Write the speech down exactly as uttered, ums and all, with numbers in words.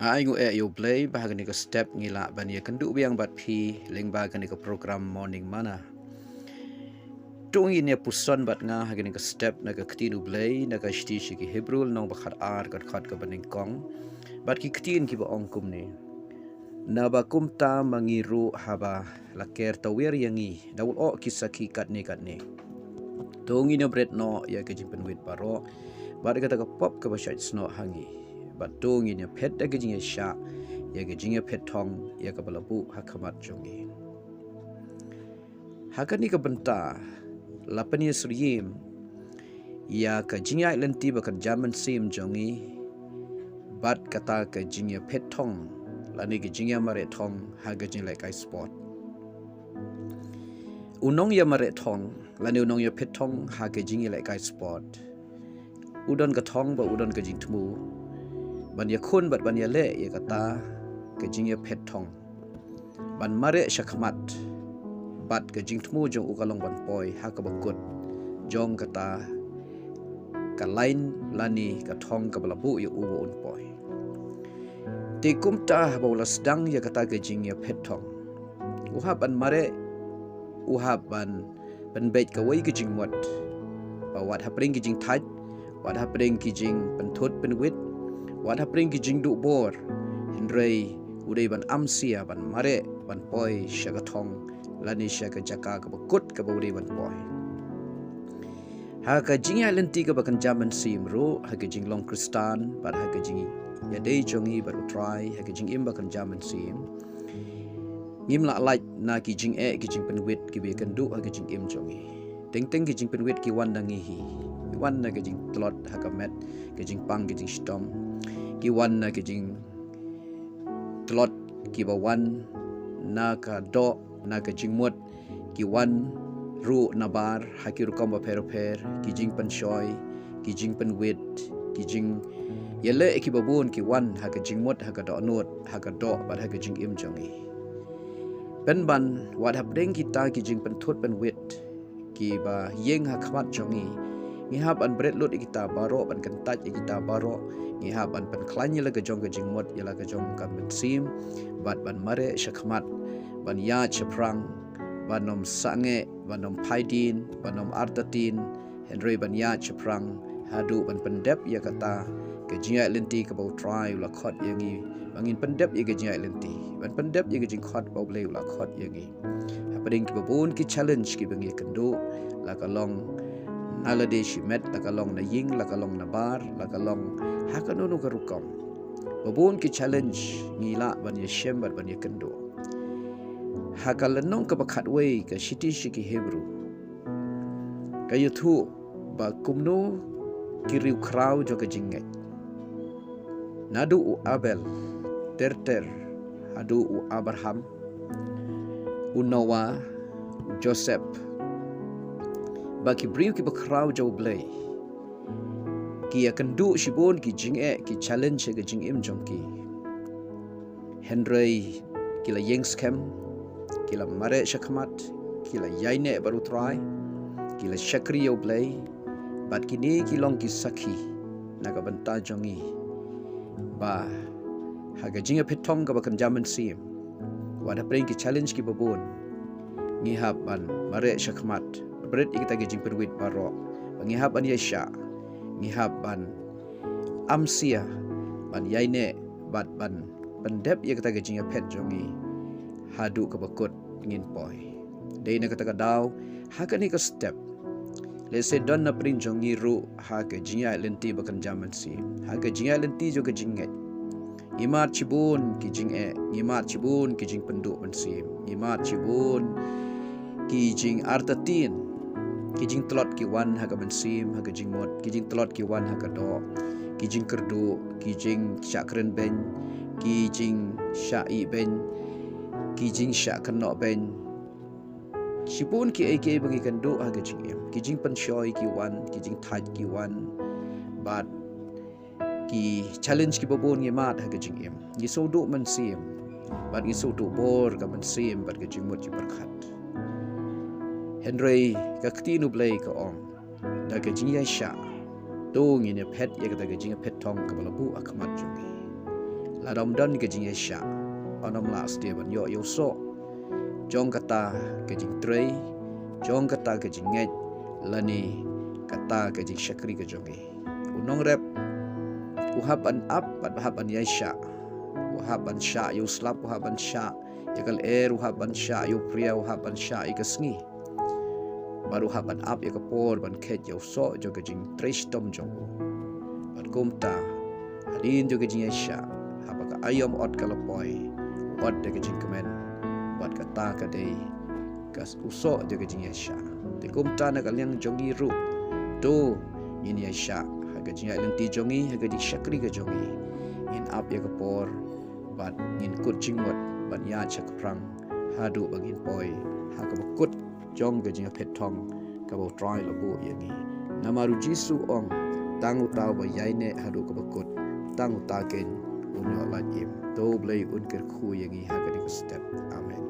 Ai ngu e ïa u Blei ba ha kane ka step ngi lah ban ïa kynduh biang bad phi lyngba kane ka program Morning Manna. To ngin ïa puson bad nga ha kane ka step na ka ktien u Blei na ka shithi sha ki Hebru lynnong ba khat ar ka dkhot kaba nyngkong. Bad ki ktien kiba ong kumne. Naba kumta ma ngi ruh haba la ker tawiar ïa ngi da u lyoh ki sakhi katne katne. To ngin ïa bret noh ïa ka jingpynwit baroh bad kata ka pop kaba shait snoh ha ngi. Bad to ngin ïa phet da ka jingïashah ïa ka jingïaphet thong ïa kaba la buh ha khmat jong ngi. Ha kane ka bynta la pynïasyriem ïa ka jingïaid lynti ba kynja mynsiem jong ngi bad kata ka jingïaphet thong lane ka jingïamareh thong ha ka jinglehkai sport. U nongïamareh thong lane u nongïaphet thong ha ka jingïalehkai sport u don ka thong bad u don ka jingthmu ban ïakhun bad ban ïaleh ïa kata ka jingïaphet thong ban mareh shakhmat bad ka jingthmu jong u ka long ban poi ha kaba kut jong kata ka lain lane ka thong kaba la buh ïa u ba un poi. Te kumta haba u la sdang ïa kata ka jingïaphet thong u hap ban mareh, u hap ban pynbeit kawei ka jingmut ba wat hapdeng ki jingthait, wat hapdeng ki jingpynthut pynwit, wat hapdeng ki jingduh bor, hynrei u dei ban amsia ban mareh ban poi sha ka thong lane sha ka jaka kaba kut kaba u dei ban poi. Ha ka jingïaid lynti kaba kynja mynsiem ruh ha ka jinglong Khristan bad ha ka jingïadei jong ngi bad u Trai ha ka jingim ba kynja mynsiem. Ngim lah lait na ki jingeh ki jingpynwit kiba ïakynduh ha ka jingim jong ngi. Teng teng ki jingpynwit ki wan na ngi hi. Ki wan na ka jingtlot ha ka met, ka jingpang ka jingshitom. Ki wan na ka jingtlot kiba wan na ka doh, na ka jingmut, ki wan ruh nabar ha ki rukom bapher bapher, ki jingpynshoi, ki jingpynwit, ki jingïaleh kiba bun ki wan ha ka jingmut, ha ka dohnud, ha ka doh bad ha ka jingim jong ngi. Pynban wat hapdeng kita ki jingpynthut pynwit kiba ïeng ha khmat jong ngi, ngi hap ban bret lut ïa kita baroh, ban kyntait ïa kita baroh. Ngi hap ban pynkhlaiñ ïa la ka jong ka jingmut, ïa la ka jong ka mynsiem, bad ban mareh shakhmat, ban ïaid shaphrang, ban ym sangeh, ban ym phaidien, ban ym artatien, hynrei ban ïaid shaphrang haduh ban pyndep ïa kata ka jingïaid lynti kaba u Trai u la khot ïa ngi. Ba ngin pyndep ïa ka jingïaid lynti, ban pyndep ïa ka jingkhot ba u Blei u la khot ïa ngi. Hapdeng kiba bun ki challenge kiba ngi ïakynduh, la ka long na lade shimet, la ka long na ïing, la ka long nabar, la ka long ha kano kano ka rukom. Ba bun ki challenge ngi lah ban ïashem bad ban ïakynduh. Ha ka lynnong kaba khatwei ka shithi sha ki Hebru ka ïathuh ba kumno ki riewkhraw jong ka jingngeit, naduh u Abel ter ter haduh u Abraham, u Noah, u Joseph, ba ki briew kiba khraw jong u Blei ki ïakynduh shibun ki jingeh, ki challenge ha ka jingim jong ki. Hynrei ki la ïeng skhem, ki la mareh shakhmat, ki la ïaineh bad u Trai, ki la shakri ïa u Blei, bad kine ki long ki sakhi na ka bynta jong ngi ba ha ka jingïaphet thong kaba kynja mynsiem, wat hapdeng ki challenge kiba bun, ngi hap ban mareh shakhmat, bret ïa kita ki jingpynwit baroh, ba ngi hap ban ïaishah, ngi hap ban amsia, ban ïaineh bad ban pyndep ïa kata ka jingïaphet jong ngi haduh kaba kut ngin poi. Dei na kata ka daw ha kane ka step, lehse don na pdeng jong ngi ruh ha ka jingïaid lynti ba kynja mynsiem, ha ka jingïaid lynti jong ka jingngeit. Ngi mad shibun ki jingeh, ngi mad shibun ki jingpynduh mynsiem, ngi mad shibun ki jingartatien, ki jingtlot ki wan ha ka mynsiem, ha ka jingmut, ki jingtlot ki wan ha ka doh, ki jingkyrduh, ki jingshah kren beiñ, ki jingshah ïeh beiñ, ki jingshah kynnoh beiñ. Shibun kiei kiei ba ngi ïakynduh ha ka jingim, ki jingpynshoi ki wan, ki jingthait ki wan, bad ki challenge kiba bun ngi mad ha ka jingim. Ngi sngewduh mynsiem bad ngi sngewduh bor ka mynsiem bad ka jingmut jingpyrkhat. Hynrei ka ktien u Blei ka ong, da ka jingïaishah to ngin ïaphet ïa kata ka jingïaphet thong kaba la buh ha khmat jong ngi. Lada ym don ka jingïaishah, yn ym lah sdie ban ïoh ïa u soh jong kata ka jingtrei, jong kata ka jingngeit, lane kata ka jingshakri ka jong ngi. U nongrep u hap ban ap bad hap ban ïaishah. U hap ban shah ïa u slap, u hap ban shah ïa ka lyer, u hap ban shah ïa u phria, u hap ban shah ïa ka sngi. Bad u hap ban ap ïa ka por ban kheit ïa u soh jong ka jingtrei shitom jong u. Bad kumta, hadien jong ka jingïaishah, haba ka aïom ot ka la poi, u ot da ka jingkmen. Bad kata ka dei ka s-, u soh jong ka jingïaishah. Te kumta na ka liang jong ngi ruh, to ngin ïaishah ha ka jingïaid lynti jong ngi, ha ka jingshakri ka jong ngi. Ngin ap ïa ka por bad ngin kut jingmut ban ïaid shaphrang haduh ba ngin poi ha kaba kut jong ka jingïaphet thong kaba U Trai la buh ïa ngi. Namar U Jisu u ong, tang uta uba ïaineh haduh kaba kut, tang uta keiñ un ïoh lait im. To U Blei un kyrkhu ïa ngi ha kane ka step. Amen.